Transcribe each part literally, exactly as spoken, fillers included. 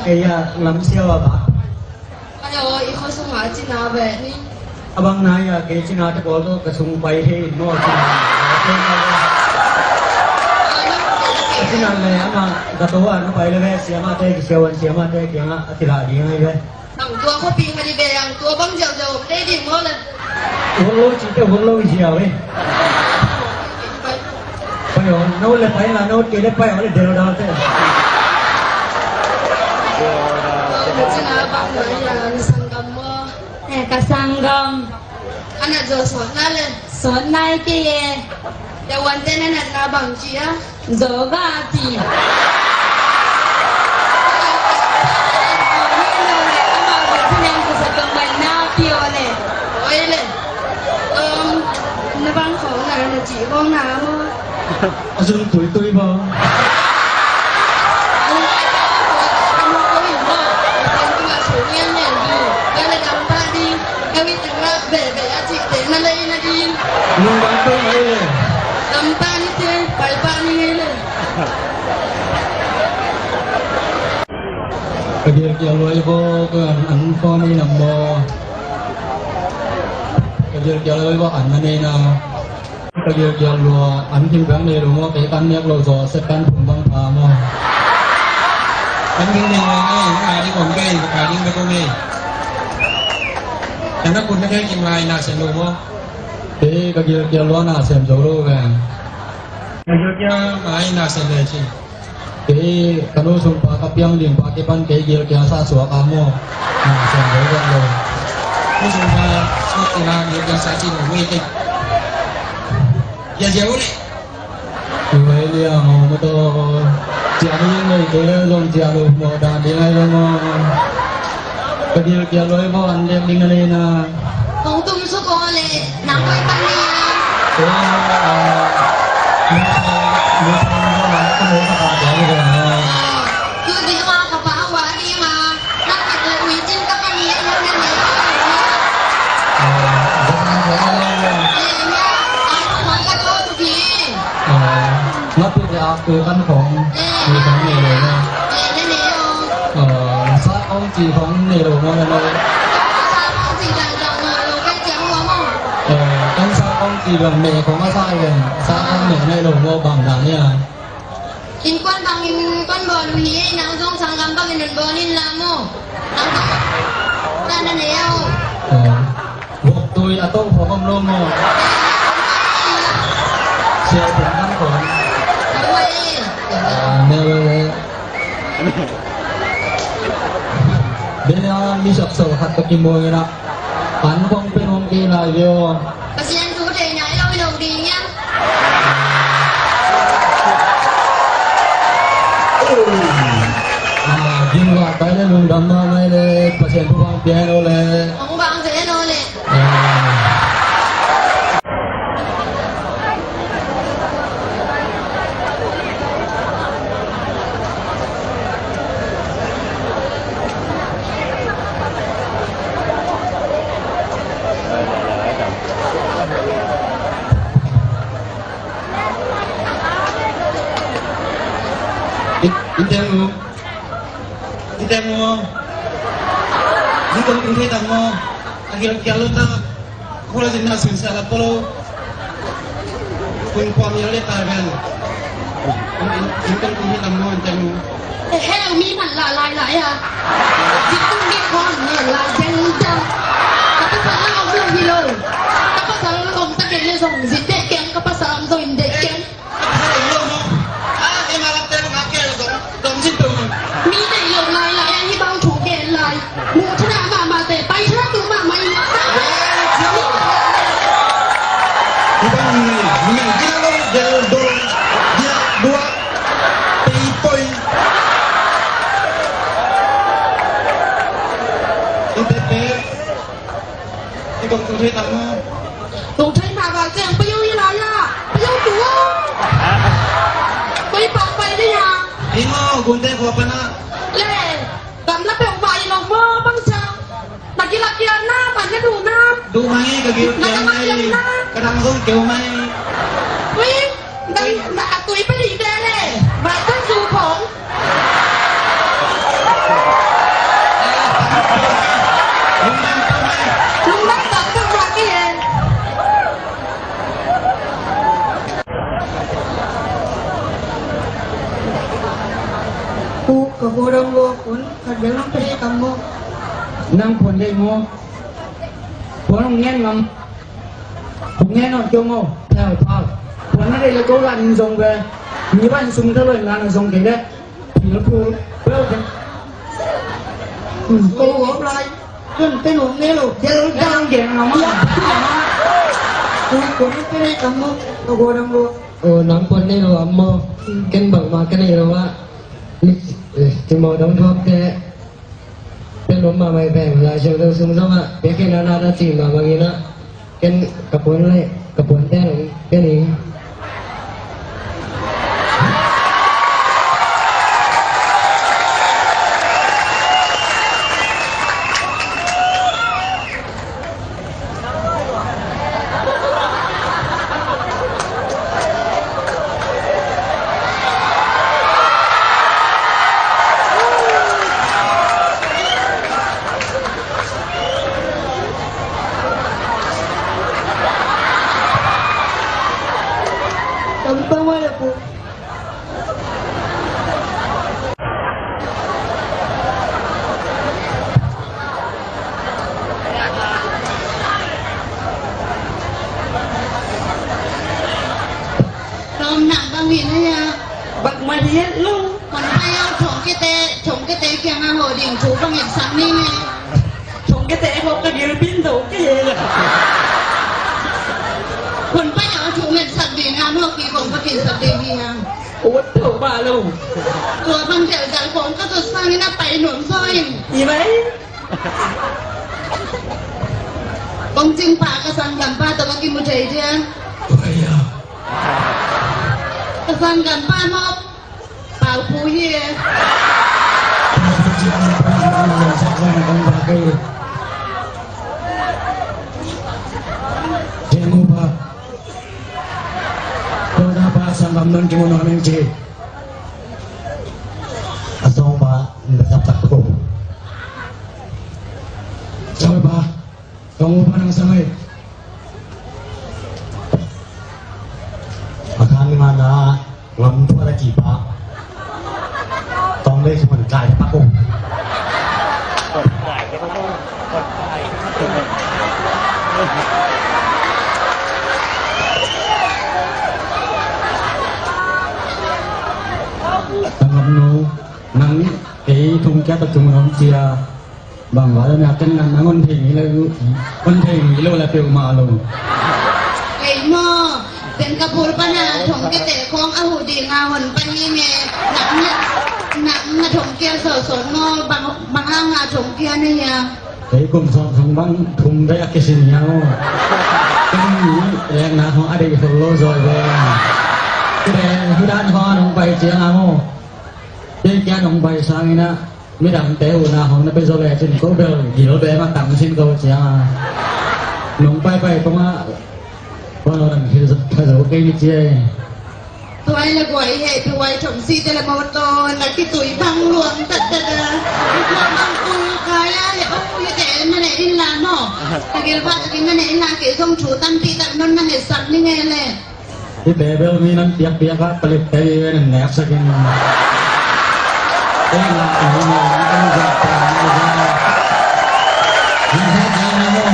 Kei a lam siau a bang. Ayo, i khua sung a cina ve ni. A bang na ia kei cina te pawl tawh ka sung pai thei in maw cina. A cina le ama ka to a na pai le ve siamah te kisiau an siamah te kiangah a tila ding ai ve. Ang tua khuapi nga di ve ang tua bang ziauziau om te ding maw le. Workload cihte workload hi ziau e. Pai aw, no le pai la, no kei le pai aw le del dal te. Ka sanggam maw? Eh, ka sanggam. A nat zaw sawtna le? Sawtna hi kei e. Tua wan te na natna bang ci a? Yoga ci. Oi le. Um, na bang khawng na, na ci khawng na maw? A zun tuitui maw? Lungdam pen mai le. Lungdam pen mai le. Lampa ni te, paipa ni le. Ka gilkial lua i vaw, ka an, an vaw ni nam maw. Ka gilkial lua i vaw, an na nei na. Ka gilkial lua, an kim bang nei lo maw, kei kan nek lo zaw, sep kan phum bang pha maw. Kan kim nek lo maw, ka ni kong kei, ka ni me kong kei. Kan na kun na kei kim lai na sem lo maw. Kei ka gilkial lua na sem zo lo ve. Ka gilkial lai na sem le ci. Kei ka nu sung pa ka piang ding pa kipan kei gilkial sa suak a maw. Na sem zo lo. Nu sung pa suak tina gilkial sa ci lo, wei kei. Ya, ya, ule. Ue liang aw maw taw. Ciah ni nei kei le zong ciah lo maw dan ding ai lo maw. Ka gilkial lua i vaw an dek ding a nei na. Hong tum suk aw le nang koi pan ni a. Ue a. Musa musa musa musa ka dek ding a. Tu ding a ka pa wa ding a. Ngapit le ak tu kan khong. Ni kan nei lo na. Sa khong ci khong nei lo na. Kan sa khong ci bang nei khong a sa bang. Sa khong nei nei lo na bang dan nia. Innkuan bangin kong bawl uh hi, nang zong sanggam bangin hong bawl in la maw. Nang bang na na ne uh. Vok tui a tong phawk om lo maw. Sial phawk nang khawng. Never. Bena mi sak so khat ka kimawi na. An khawng pen om kei lai ve aw. Pasian thu thei nai lo hi lo ding hiam? Ah, gim va kai le lungdam mahmah le Pasian thu bang pia hen aw le. Hong bang ve hen aw le. Ah. Inteng mu. Inteng mu. Inteng mu. Inteng mu. A gilkial lo ta. Khua la zin na sun sa la polo. Kun pom yal le ta ben. In, in, in kan kun hi tam mo, in tem mo. Eh, he, mi man la lai lai a. Zin kun mi kon ne lai jeng jeng. Ka pasal la om lo hi lo. Ka pasal la om ta ken le zong zin de ken, ka pasal om zong in de ken. Mi neih lo lai lai a, hih bang thu gen lai. Muh thana mahmah teh, pai thana tung mahmah in. Hih bang neih, neih gina lo, gel dol, giak duak, pei poi. Hih bang thu thei tak maw? Thu thei mah bang ciang payo hi lai ah. Payo tu. Koi pang pai ni ha. Hi maw, gunte khua pan ah. Le, gamla peuhmah hi lo maw bang ciang. Na kilak kiak na, man na duh na. Duh mai, ka gil kiak mai. Ka dang zong keu mai. Ui, dang, na a tui pa hi te le. Mai kan zu phong. Dong lo, kun, ka gel nong pe kam mo. Nang pon dei mo. Pon nong ngen ngam. Pon ngen nong kyo mo. Pau, pau. Pon na dei le ko lan zong be. Ni ban sum ta lo lan zong dei le. Pil pul. Bel de. Hmm, ko wo lai. Kun pe nong ne lo. Gel dang gel ngam. Ya. Kun, kun pe kam mo. Ko go dong lo. O, nang pon ne lo am mo. Ken bang ma ken ne lo wa. Timau dong thuak te, pen lom mahmah hi pen, Lai Siangtho sung zongah biakinn ah na na ci mahmah ing ah, ken ka puan le ka puan te dong ken ing. Kampang wala po. Tawm nak bang hi na ya. Bak ma hiat lo. Kon pai au thong kete, thong kete kiang a ho ding thu bang et sang ni ne. Thong kete ho ka gil pin do ke. Kon pai au thu met sak ding a mo ki kong ka pin sak ding hi hang. Ut tho ba lo. Tua bang tel dal kong ka tut sang ina pai nuam so in. I bai. Kong cing pa ka sang gam pa to ka kimu thei dia. Bai ya. Ka sang gam pa mo. Pau pu hi. Kong ba. Ko na pa sang gam non kimu no ning ci. A song ba, in ba sap sak ko. Song ba, song ba nang song ai. A kan ma na, ngam tua la ki ba. Tong le ki man kai pa ko. Tangam no, nang ei thong kia ta tung nong cia. Bang va na ken nang nang on thei ni lo, on thei ni lo la peu ma lo. Ei mo, den ka pul pa na thong kia te kong a hu di nga hon pa ni me. Nang na, nang na thong kia so so mo, bang, bang a nga thong kia na ya. Ei kum sawm sung bang thum dai a kisin hiam aw. Kum ni lek na hong a dei hol lo zoi ve. Kide hudan hong a nong pai ciang a maw. Kei kia nong pai sang ina midang te uh na hong na pe zo le cin ko bel gil be ma tang sin ko ciang a. Nong pai pai kong a. Ko lo nang hil zo kei ni cia. Tuai la guai he, tuai thom si te la mo to, na ki tui bang luang tat tat a. Luang bang kul kaya he, o, hi te ma ne in la mo. Ta gil ba ta gil ma ne in la ke zong thu tam pi tak non na ne sak ni nge le. Hi te bel mi nan piak piak a, palit te i ven nan nek sak in. Te la ni mo, nan kan zak ta ni zak. Ni zak ta ni mo.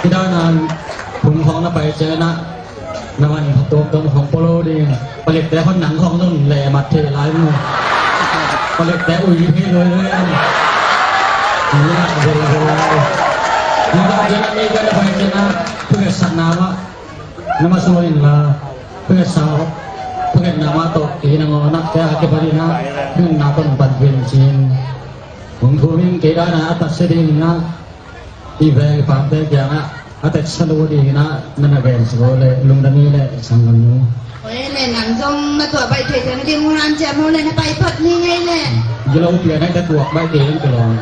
Kita nan, phung khong na pai cia na. Na man pha tuak dong hong polo ding. Palik te hon nang hong nun le mat thei lai mu. Palik te ui thei loi loi an. Ni na zel zel lai. Ni na zel lai ka na pai kena. Phuket sak na ma. Na ma sual in la. Phuket sak. Phuket na ma tok i na ngo nak te a ke pali na. Nun na ton pan vin cin. Hong thu ming ke da na a tat se ding na. I veng i pamte kiangah a teksa lo dingin ah na na veng siko le lungdam hi le sanggam nu. Oi le nang zong na tuah baih thei ciang ding hong lam ciam ho le na pai phot ni ngei le. Gilo pian ai ta tuak baih thei in kilawng.